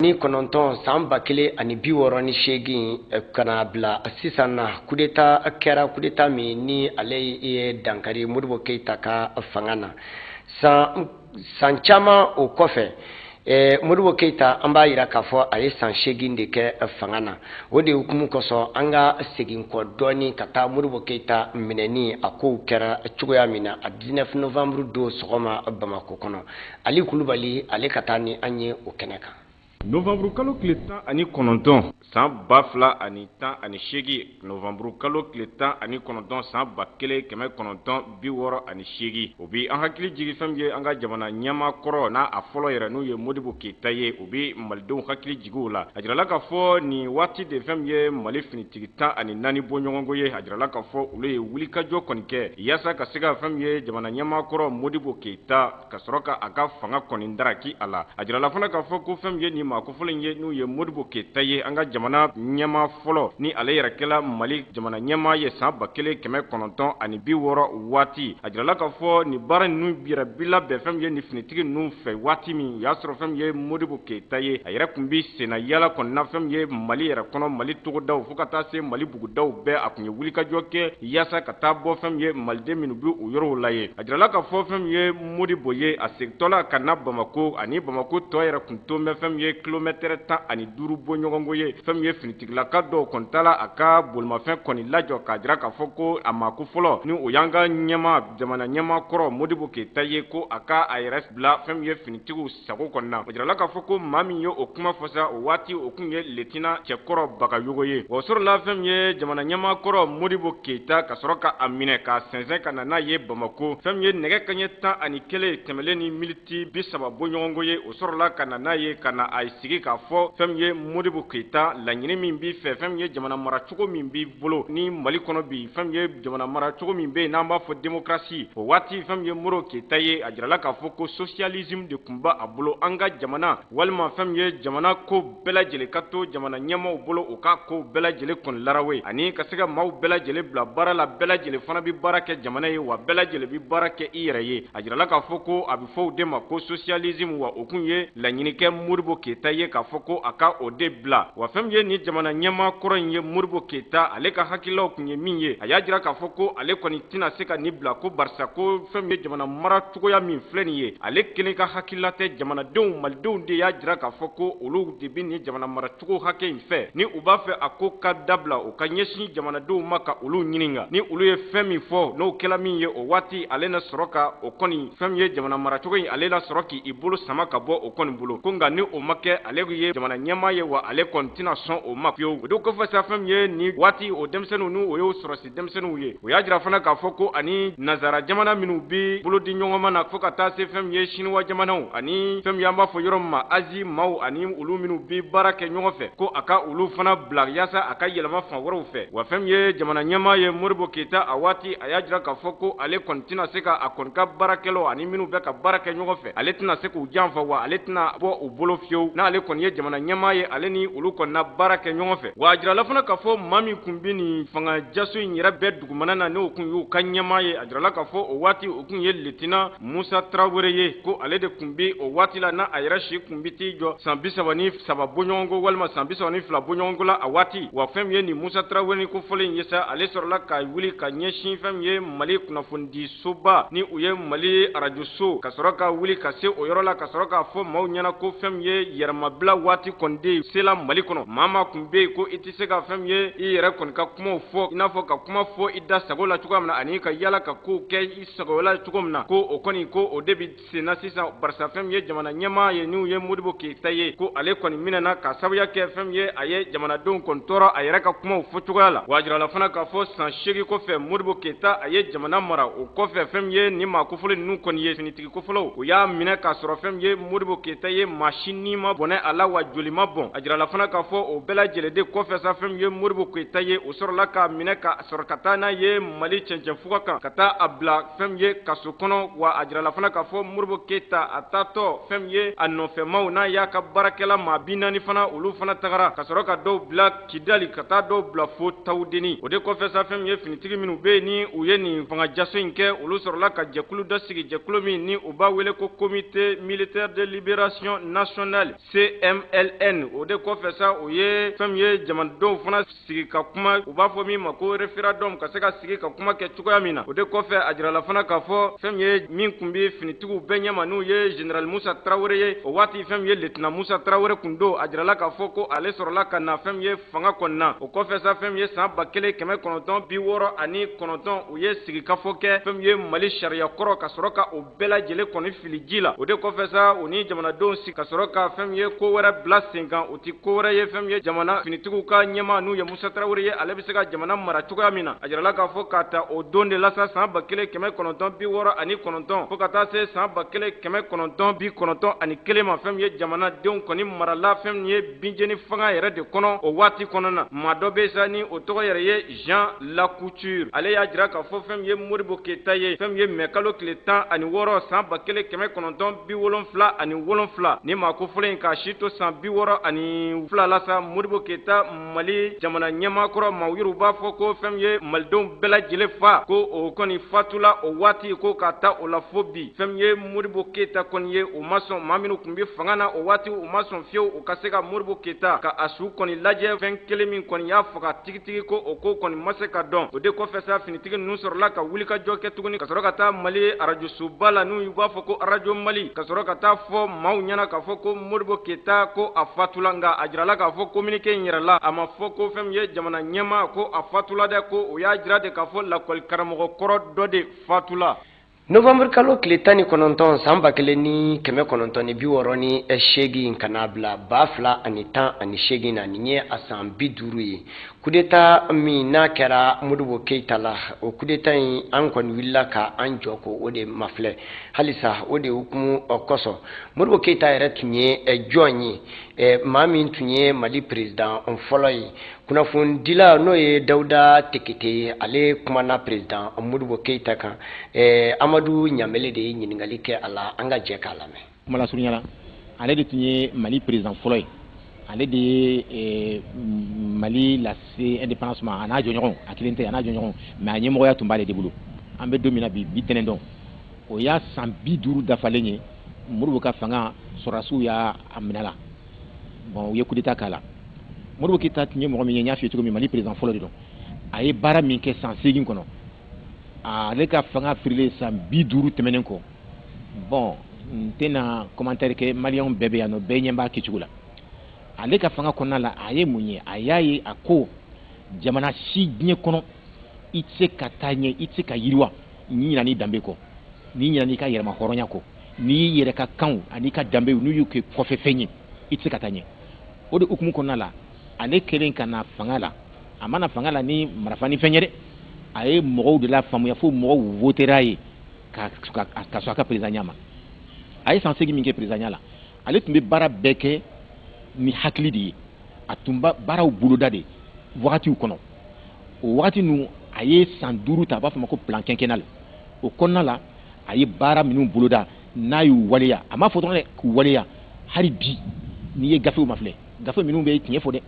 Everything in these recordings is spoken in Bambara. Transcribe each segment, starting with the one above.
Ni 9 san 1068 ka na bila sisan na, kudeta kɛra, kudeta min ni ale ye dankari Modibo Keyita ka fanga na. San san caman o kɔfɛ, Modibo Keyita, an b'a jira k'a fɔ a ye san 8 de kɛ fanga na. O de hukumu kosɔn, an ka segin kɔ dɔɔnin ka taa Modibo Keyita minɛni, a kow kɛra cogoya min na a 19 novembre don sɔgɔma Bamakɔ kɔnɔ. Ali Kulubali, ale ka taa ni an ye o kɛnɛ kan. Novanburu kalo tile 19 san 2018, novanburu kalo tile 19 san 1968, o bi an hakili jigin fɛn min ye an ka jamana ɲɛmaa kɔrɔ n'a a fɔlɔ yɛrɛ, n'u ye Modibo Keyita ye. O bi malidenw hakili jigin o la. A jirala k'a fɔ nin waati de, fɛn min ye Mali finitigi 14 bɔɲɔgɔnko ye, a jirala k'a fɔ olu ye wulikajɔ kɔni kɛ yaasa ka se ka fɛn min ye jamana ɲɛmaa kɔrɔ Modibo Keyita ka sɔrɔ ka a ka fanga kɔni daraki a la. A jirala fana k'a fɔ ko fɛn min ye nin maa kofɔlen ye, n'u ye Modibo Keyita ye, an ka jamana ɲɛmaa fɔlɔ ni ale yɛrɛ kɛla Mali jamana ɲɛmaa ye san 1960 waati, a jirala k'a fɔ nin baara ninnu yɛrɛ bi labɛn fɛn min ye nin finitigi ninnu fɛ waati min, o y'a sɔrɔ fɛn min ye Modibo Keyita ye, a yɛrɛ tun bi senna yaala kɔni na fɛn min ye Mali yɛrɛ kɔnɔ, Mali togodaw fo ka taa se Mali bugudaw bɛɛ. A tun ye wulikajɔ kɛ yaasa ka taa bɔ fɛn min ye maliden minnu bɛ o yɔrɔw la ye. A jirala k'a fɔ fɛn min ye Modibo ye, a segintɔla ka na Bamakɔ, ani Bamakɔ tɔ yɛrɛ tun to bɛ fɛn min ye kilomɛtɛrɛ 15 bɔɲɔgɔnko ye, fɛn min ye finitigilaka dɔw kɔni taala a ka bolimafɛn kɔni lajɔ k'a jira k'a fɔ ko a maa ko fɔlɔ ni o y'an ka ɲɛmaa, jamana ɲɛmaa kɔrɔ Modibo Keyita ye, ko a ka a yɛrɛ bila fɛn min ye finitigiw sago kɔni na. O jirala k'a fɔ ko maa min ye o kuma fɔ sa o waati, o tun ye letina cɛkɔrɔ Bagayogo ye. O sɔrɔla fɛn min ye jamana ɲɛmaa kɔrɔ Modibo Keyita ka sɔrɔ ka a minɛ k'a sɛnsɛn ka na n'a ye Bamakɔ. Fɛn min ye nɛgɛ kaɲɛ 11 tɛmɛlen ni miniti 30 bɔɲɔgɔnko ye, o sɔrɔla ka na n'a ye ka na a sigi k'a fɔ fɛn min ye Modibo Keyita, laɲini min b'i fɛ, fɛn min ye jamana maracogo min b'i bolo ni Mali kɔnɔ bi, fɛn min ye jamana maracogo min bɛ yen n'an b'a fɔ démocratie, o waati fɛn min ye Modibo Keyita ye, a jirala k'a fɔ ko socialisme de tun b'a bolo. An ka jamana walima fɛn min ye jamana ko bɛɛ lajɛlen ka to jamana ɲɛmaaw bolo, u ka ko bɛɛ lajɛlen kɔni larawe ani ka se ka maaw bɛɛ lajɛlen bila baara la, bɛɛ lajɛlen fana bɛ baara kɛ jamana ye, wa bɛɛ lajɛlen bɛ baara kɛ i yɛrɛ ye. A jirala k'a fɔ ko a bɛ fɔ o de ma ko socialisme. Wa o tun ye laɲini kɛ Modibo Keyita ye k'a fɔ ko a ka o de bila. Wa fɛn min ye nin jamana ɲɛmaa kɔrɔ in ye, Modibo Keyita, ale ka hakililaw tun ye min ye, a y'a jira k'a fɔ ko ale kɔni tɛna se ka nin bila, ko barisa ko fɛn min ye jamana mara cogoya min filɛ nin ye, ale kelen ka hakilila tɛ, jamanadenw, malidenw de y'a jira k'a fɔ ko olu de bɛ nin jamana maracogo hakɛ in fɛ. Ni u b'a fɛ a ko ka dabila, u ka ɲɛsin jamanadenw ma ka olu ɲininka. Ni olu ye fɛn min fɔ, n'o kɛla min ye o waati, ale na sɔrɔ ka o kɔni fɛn min ye jamana maracogo in, ale la sɔrɔ k'i bolo sama ka bɔ o kɔni bolo, ko nka ni o ma kɛ, ale ye jamana ɲɛmaa ye, wa ale kɔni tɛna sɔn o ma fiyewu. O de kɔfɛ sa, fɛn min ye nin waati o denmisɛnninw, n'u o y'o sɔrɔsi denmisɛnninw ye, o y'a jira fana k'a fɔ ko ani nazara jamana minnu bi bolo di ɲɔgɔn ma na, fo ka taa se fɛn min ye Siniwa jamanaw ani fɛn min ye an b'a fɔ yɔrɔ min ma Azi maaw, ani olu minnu bi baara kɛ ɲɔgɔn fɛ, ko a ka olu fana bila yaasa a ka yɛlɛma fan wɛrɛw fɛ. Wa fɛn min ye jamana ɲɛmaa ye Modibo Keyita, a waati a y'a jira k'a fɔ ko ale kɔni tɛna se ka a kɔni ka baarakɛlaw ani minnu bɛ ka baara kɛ ɲɔgɔn fɛ, ale tɛna se k'u janfa, wa ale tɛna bɔ u bolo fiyewu. N'ale kɔni ye jamana ɲɛmaa ye, ale ni olu kɔni na baara kɛ ɲɔgɔn fɛ. Wa a jirala fana k'a fɔ maa min tun bɛ nin fanga jaso in yɛrɛ bɛɛ dugumana na, n'o tun y'u ka ɲɛmaa ye, a jirala k'a fɔ o waati o tun ye letina Musa Tarawele ye, ko ale de tun bɛ o waati la, n'a a yɛrɛ si tun bɛ t'i jɔ san 33 bɔɲɔgɔnko walima san 32 bɔɲɔgɔnko la a waati. Wa fɛn min ye nin Musa Tarawele ko fɔlen ye sa, ale sɔrɔla ka wuli ka ɲɛsin fɛn min ye Mali kunnafonidisoba ni u ye Mali arajoso, ka sɔrɔ ka wuli ka se o yɔrɔ la, ka sɔrɔ k'a fɔ maaw ɲɛna ko fɛn min ye yɛrɛmabila waati kɔni de sela Mali kɔnɔ. Maa maa tun bɛ yen ko i tɛ se ka fɛn min ye i yɛrɛ kɔni ka kumaw fɔ, i n'a fɔ ka kuma fɔ i da sago la cogoya min na, ani ka yala ka kow kɛ i sago la cogo min na, ko o kɔni ko o de bɛ senna sisan, barisa fɛn min ye jamana ɲɛmaa ye, n'u ye Modibo Keyita ye, ko ale kɔni minɛna ka sababuya kɛ fɛn min ye a ye jamanadenw kɔni tɔɔrɔ a yɛrɛ ka kumaw fɔcogoya la. Wa a jirala fana k'a fɔ san 8 kɔfɛ, Modibo Keyita a ye jamana mara. O kɔfɛ, fɛn min ye nin maa kofɔlen ninnu kɔni ye, finitigi kofɔlɔw, o y'a minɛ k'a sɔrɔ fɛn min ye Modibo Keyita ye, maa si ni ma bɔnɛ a la, wa joli ma bɔn. A jirala fana k'a fɔ o bɛɛ lajɛlen de kɔfɛ sa, fɛn min ye Modibo Keyita ye, o sɔrɔla k'a minɛ ka sɔrɔ ka taa n'a ye Mali cɛncɛnfuga kan, ka taa a bila fɛn min ye kaso kɔnɔ. Wa a jirala fana k'a fɔ Modibo Keyita a taatɔ, fɛn min ye a nɔfɛmaw n'a y'a ka baarakɛla maa 40 fana, olu fana tagara ka sɔrɔ ka dɔw bila Kidali, ka taa dɔw bila fo Tawudeni. O de kɔfɛ sa, fɛn min ye finitigi minnu bɛ yen ni u ye nin fanga jaso in kɛ, olu sɔrɔla ka jɛkulu dɔ sigi, jɛkulu min ni u b'a wele ko Comité militaire de libération nationale. CMLN. O de kɔfɛ sa, u ye fɛn min ye jamanadenw fana sigi ka kuma, u b'a fɔ min ma ko référendum, ka se ka sigi ka kuma kɛ cogoya min na. O de kɔfɛ, a jirala fana k'a fɔ fɛn min ye min tun bɛ finitigiw bɛɛ ɲɛma, n'u ye général Musa Tarawele ye, o waati fɛn min ye lieutenant Musa Tarawele tun don, a jirala k'a fɔ ko ale sɔrɔla ka na fɛn min ye fanga kɔnɔna. O kɔfɛ sa, fɛn min ye san 1969, u ye sigikafɔ kɛ fɛn min ye Mali sariya kɔrɔ, ka sɔrɔ ka o bɛɛ lajɛlen kɔni fili ji la. O de kɔfɛ sa, u ni jamanadenw sigi ka sɔrɔ ka fɛn min ye ko wɛrɛ bila sen kan. O ti ko wɛrɛ ye, fɛn min ye jamana finitigiw ka ɲɛmaa, n'u ye Musa Tarawele ye, ale bɛ se ka jamana mara cogoya min na. A jirala k'a fɔ k'a ta o don de la sa, san 1969 fo ka taa se san 1991 ma, fɛn min ye jamanadenw kɔni marala fɛn min ye binjeni fanga yɛrɛ de kɔnɔ. O waati kɔnɔna na, maa dɔ bɛ sa ni o tɔgɔ yɛrɛ ye Jean Lacouture. Ale y'a jira k'a fɔ fɛn min ye Modibo Keyita ye, fɛn min ye mɛ kalo tile 16 san 1977, ni maa ko fɔlɔ in k'a si to san 62 la sa, Modibo Keyita, Mali jamana ɲɛmaakɔrɔ, maaw yɛrɛ b'a fɔ ko fɛn min ye malidenw bɛɛ lajɛlen fa, ko o kɔni fatula o waati, ko ka taa o la fo bi, fɛn min ye Modibo Keyita kɔni ye, o ma sɔn. Maa minnu tun bɛ fanga na o waati, u ma sɔn fiyewu u ka se ka Modibo Keyita ka a su kɔni lajɛ. Fɛn kelen min kɔni y'a faga tigitigi, ko o ko kɔni ma se ka dɔn. O de kɔfɛ sa, finitigi ninnu sɔrɔla ka wulikajɔ kɛ tuguni, ka sɔrɔ ka taa Mali arajosoba la, n'u b'a fɔ ko Arajo Mali, ka sɔrɔ ka taa fɔ maaw ɲɛna k'a fɔ ko Modibo Keyita ko a fatula. Nka a jirala k'a fɔ communiqué in yɛrɛ la, a ma fɔ ko fɛn min ye jamana ɲɛmaa ko a fatula dɛ, ko o y'a jira de k'a fɔ lakɔli karamɔgɔ kɔrɔ dɔ de fatula. Novembre kalo tile 19 san 1968 ka n'a bila 2018 na, nin ye a san 50 ye. Coup d'état min n'a kɛra Modibo Keyita la, o coup d'état in, an kɔni wulila ka an jɔ ko o de mafilɛ halisa. O de hukumu kosɔn, Modibo Keyita yɛrɛ tun ye jɔn ye, maa min tun ye Mali président fɔlɔ ye? Kunnafonidila, n'o ye Dawuda Tekete ye, ale kumana président Modibo Keyita kan. Amadu Ɲamele de ye ɲininkali kɛ a la. An ka jɛ k'a lamɛn. Kuma lasurunya la, ale de tun ye Mali président fɔlɔ ye. Ale de ye Mali lase indépendance ma, a n'a jɔɲɔgɔn. A kelen tɛ, a n'a jɔɲɔgɔn, mais a ɲɛmɔgɔya tun b'ale de bolo. An bɛ don min na bi, bi tɛnɛn dɔn, o y'a san 50 dafalen ye. Modibo ka fanga, sɔrɔdasiw y'a minɛ la. Bon, u ye coup d'état k'a la. Modibo Keyita tun ye mɔgɔ min ye, n y'a f'i ye cogo min, Mali président fɔlɔ de don. A ye baara min kɛ san 8 kɔnɔ, ale ka fanga firilen san 50 tɛmɛnen kɔ, bon, n tɛna commentaire kɛ. Maliyɛnw bɛɛ bɛ yan nɔ, bɛɛ ɲɛ b'a kɛcogo la. Ale ka fanga kɔnɔna la, a ye mun ye? A y'a ye, a ko jamana si diɲɛ kɔnɔ, i tɛ se ka taa ɲɛ, i tɛ se ka yiriwa n'i ɲinɛ n'i danbe kɔ, n'i ɲinɛ n'i ka yɛrɛma hɔrɔnya kɔ, n'i y'i yɛrɛ ka kanw an'i ka danbew, n'u y'u kɛ kɔfɛ fɛn ye, i tɛ se ka taa ɲɛ. O de hukumu kɔnɔna la, ale kɛlen ka na fanga la, a ma na fanga la ni marifa ni fɛn ye dɛ. A ye mɔgɔw de la faamuya fo mɔgɔw votera ye ka sɔn a ka président ma. A ye san 8 min kɛ président la, ale tun bɛ baara bɛɛ kɛ ni hakili de ye. A tun ba baaraw boloda de wagatiw kɔnɔ. O wagati ninnu, a ye san 5 ta, a b'a fɔ ma ko plan quinquennal. O kɔnɔna la, a ye baara minnu boloda, n'a y'u waleya, a m'a fɔ dɔrɔn dɛ k'u waleya. Hali bi, n'i ye gafew mafilɛ, gafe minnu bɛ tiɲɛ fɔ dɛ,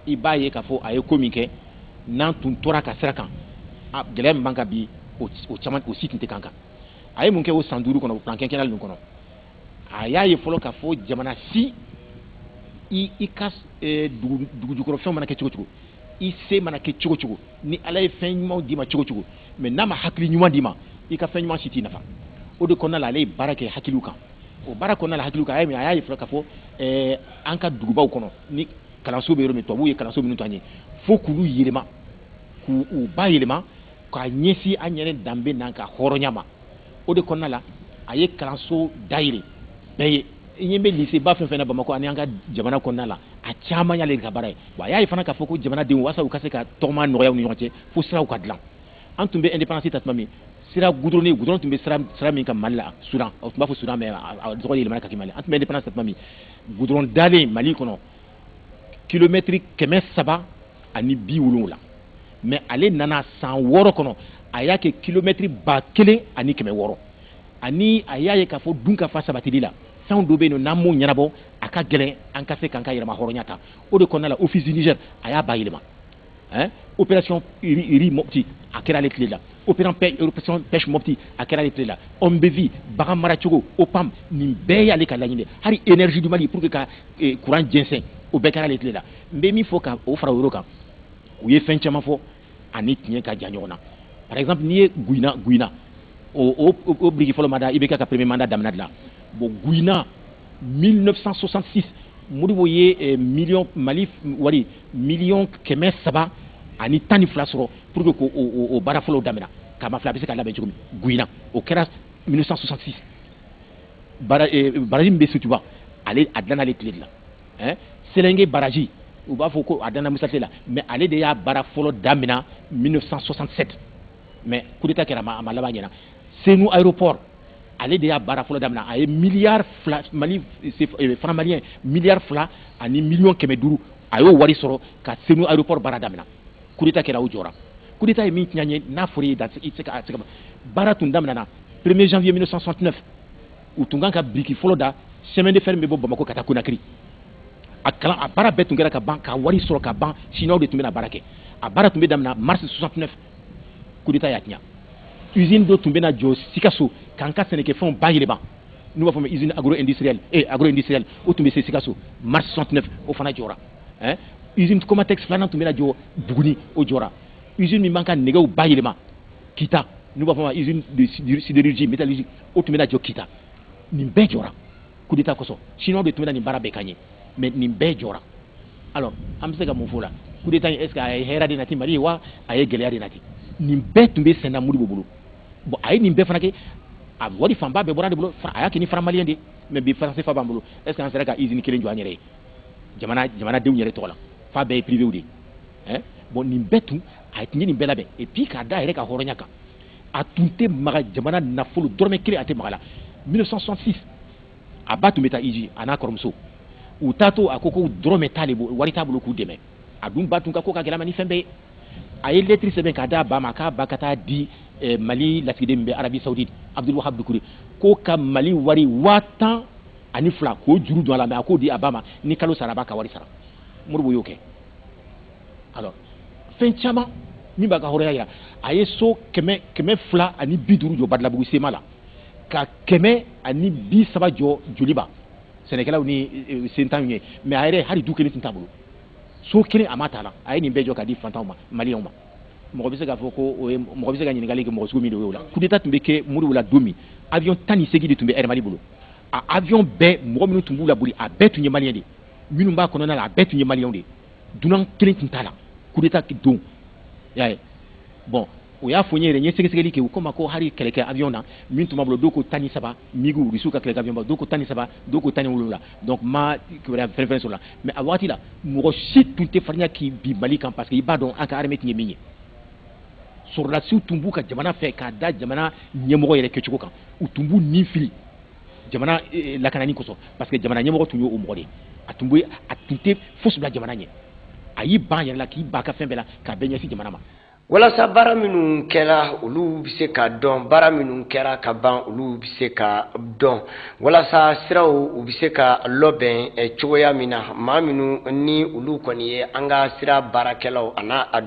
i b'a ye k'a fɔ a ye ko min kɛ, n'an tun tora ka sira kan, a gɛlɛya min b'an kan bi, o caman, o si tun tɛ k'an kan. A ye mun kɛ o san 5 kɔnɔ, o plan quinquennal ninnu kɔnɔ? A y'a ye fɔlɔ k'a fɔ jamana si, i ka dugu jukɔrɔfɛnw mana kɛ cogo cogo, i se mana kɛ cogo cogo, ni Ala ye fɛn ɲumanw d'i ma cogo cogo, mais n'a ma hakili ɲuman d'i ma, i ka fɛn ɲuman si t'i nafa. O de kɔnɔna la, ale ye baara kɛ hakiliw kan. O baara kɔnɔna la, hakiliw kan, a y'a ye fɔlɔ k'a fɔ an ka dugubaw kɔnɔ, ni kalanso bɛ yɔrɔ min, tubabuw ye kalanso minnu to an ye, fo k'olu yɛlɛma, k'u ba yɛlɛma k'a ɲɛsin an yɛrɛ danbe n'an ka hɔrɔnya ma. O de kɔnɔna la, a ye kalanso dayɛlɛ bɛɛ ye. I ɲɛ bɛ lycée ba fɛn fɛn na Bamakɔ ani an ka jamana kɔnɔna la, a caman y'ale ka baara ye. Wa a y'a ye fana k'a fɔ ko jamanadenw, walasa u ka se ka tɔgɔma nɔgɔya u ni ɲɔgɔn cɛ, fo siraw ka dilan. An tun bɛ indépendance ta tuma min, sira goudronné, goudron tun bɛ sira min kan Mali la, Soudan, o tun b'a fɔ Soudan, mais a tɔgɔ yɛlɛmana ka kɛ Mali. An tun bɛ indépendance ta tuma min, goudron dalen Mali kɔnɔ kilomɛtiri 370, mais ale nana san 6 kɔnɔ, a y'a kɛ kilomɛtiri 1600. Ani a y'a ye k'a fɔ dun ka fa sabatili la, fɛn dɔ bɛ yen nɔ, n'an m'o ɲɛnabɔ, a ka gɛlɛn an ka se k'an ka yɛrɛma hɔrɔnya ta. O de kɔnɔna la, Office du Niger, a y'a bayɛlɛma. Hein, opération riz Mopti a kɛra ale tile la, opération pêche Mopti a kɛra ale tile la, OMBV, bagan maracogo, OPAM, nin bɛɛ y'ale ka laɲini. Hali Énergie du Mali pour que ka courant jɛnsɛn, o bɛɛ kɛra ale tile la. N bɛ min fɔ ka o fara o yɔrɔ kan, u ye fɛn caman fɔ ani tiɲɛ ka jan ɲɔgɔn na. Par exemple, n'i ye Gouina, o biriki fɔlɔ ma da IBK ka premier mandat daminɛ de la. Bon, Gouina, 1966, Modibo ye million Mali wari 312 millions sɔrɔ pour que k'o o baara fɔlɔw daminɛ k'a ma filɛ, a bɛ se ka labɛn cogo min. Gouina, o kɛra 1966. Barrage min bɛ Sotuba, ale a dilanna ale tile de la. Hein, Sélingué barrage, u b'a fɔ ko a danna Musa tile la, mais ale de y'a baara fɔlɔ daminɛ 1967, mais coup d'état kɛra, a ma laban ɲɛna. Senu aéroport, ale de y'a baara fɔlɔ daminɛ, a ye 2 milliards Mali franc malien 2,5 milliards, a y'o wari sɔrɔ ka Senu aéroport baara daminɛ. Coup d'état kɛra, o jɔra. Coup d'état ye min tiɲɛ an ye, n'a fɔra i ye, i tɛ se ka a tɛ se ka baara tun daminɛna 1er janvier 1969. U tun kan ka biriki fɔlɔ da chemin de fer min bɛ bɔ Bamakɔ ka taa Conakry. A kalan, a baara bɛɛ tun kɛra ka ban, ka wari sɔrɔ ka ban. Chinois de tun bɛna baara kɛ. A baara tun bɛ daminɛ mars 69, coup d'état y'a tiɲɛ. Usine dɔ tun bɛna jɔ Sikaso k'an ka sɛnɛkɛfɛnw bayɛlɛma, n'u b'a fɔ ma usine agro industrielle eh agro industrielle, o tun bɛ se Sikaso mars 69, o fana jɔra. Hein, usine Comatex filanan tun bɛna jɔ Buguni, o jɔra. Usine min b'an ka nɛgɛw bayɛlɛma Kita, n'u b'a fɔ ma usine de sidérurgie métallurgie, o tun bɛna jɔ Kita. Nin bɛɛ jɔra coup d'état kosɔn. Chinois de tun bɛna nin baara bɛɛ k'an ye, mais nin bɛɛ jɔra. Alors, an bɛ se ka mun fɔ o la? Coup d'état in, est ce que a ye hɛrɛ de nati Mali ye wa, a ye gɛlɛya de nati? Nin bɛɛ tun bɛ senna Modibo bolo. Bon, a ye nin bɛɛ fana kɛ, a wari fanba bɛɛ bɔra de bolo, a y'a kɛ ni franc malien de. Mais bi, franc CFA b'an bolo, est ce que an sera ka usine kelen jɔ an yɛrɛ ye jamana jamanadenw yɛrɛ tɔgɔ la? Fa bɛɛ ye privé de ye. Hein, bon, nin bɛɛ tun, a tun ye nin bɛɛ labɛn. Et puis k'a da a yɛrɛ ka hɔrɔnya kan, a tun tɛ maga jamana nafolo dɔrɔmɛ kelen, a tɛ maga la. 1966, a ba tun bɛ taa Iji, a n'a kɔrɔmuso. U taatɔ, a ko ko dɔrɔmɛ t'ale bolo, wari t'a bolo k'u dɛmɛ. A dun ba tun ka ko ka gɛlɛn ma ni fɛn bɛɛ ye. A ye lettre sɛbɛn k'a d'a ba ma, k'a ba ka taa di Mali lasigiden min bɛ Arabie Saoudite, Abdul Wahab Dukure, ko ka Mali wari 12,000 k'o juru don a la, mais a k'o di a ba ma, ni kalo sara, a b'a ka wari sara. Modibo y'o kɛ. Alors, fɛn caman min b'a ka hɔrɔnya yira, a ye so 250 jɔ Badalabugu sema la, ka 130 jɔ Joliba sɛnɛkɛlaw ni sentanw ye. Mais a yɛrɛ, hali du kelen tun t'a bolo, so kelen a ma t'a la. A ye nin bɛɛ jɔ k'a di fantanw ma, maliyɛnw ma. Mɔgɔ bɛ se k'a fɔ ko o ye, mɔgɔ bɛ se ka ɲininkali kɛ mɔgɔ sugu min de y'o la. Coup d'état tun bɛ kɛ Modibo la don min, avion 18 de tun bɛ Air Mali bolo. A avion bɛɛ, mɔgɔ minnu tun b'u la boli, a bɛɛ tun ye maliyɛn de ye. Minnu b'a kɔnɔna la, a bɛɛ tun ye maliyɛnw de ye. Dunan kelen tun t'a la coup d'état don, i y'a ye. Bon, o y'a fɔ n ye yɛrɛ, n ye sɛgɛsɛgɛli kɛ, u ko ma ko hali kɛlɛkɛ avion na min tun b'a bolo, dɔw ko 13 MiG, Rusiw ka kɛlɛkɛ avion ba, dɔw ko 13, dɔw ko 17. Donc ma kibaruya fɛn fɛn sɔrɔ la. Mais a waati la, mɔgɔ si tun tɛ farinya k'i bin Mali kan, parce que i b'a dɔn an ka armée tun ye min ye. Sɔrɔdasiw tun b'u ka jamana fɛ k'a da jamana ɲɛmɔgɔ yɛrɛ kɛcogo kan. U tun b'u nin fili jamana lakanani kosɔn, parce que jamana ɲɛmɔgɔ tun ye o mɔgɔ de ye. A tun bɛ, a tun tɛ fosi bila jamana ɲɛ. A y'i ban yɛrɛ la, k'i ba ka fɛn bɛɛ la, k'a bɛɛ ɲɛsin jamana ma. Walasa baara minnu kɛra, olu bɛ se ka dɔn, baara minnu kɛra ka ban, olu bɛ se ka dɔn, walasa siraw u bɛ se ka lɔbɛn cogoya min na, maa minnu ni olu kɔni ye an ka sira baarakɛlaw a n'a a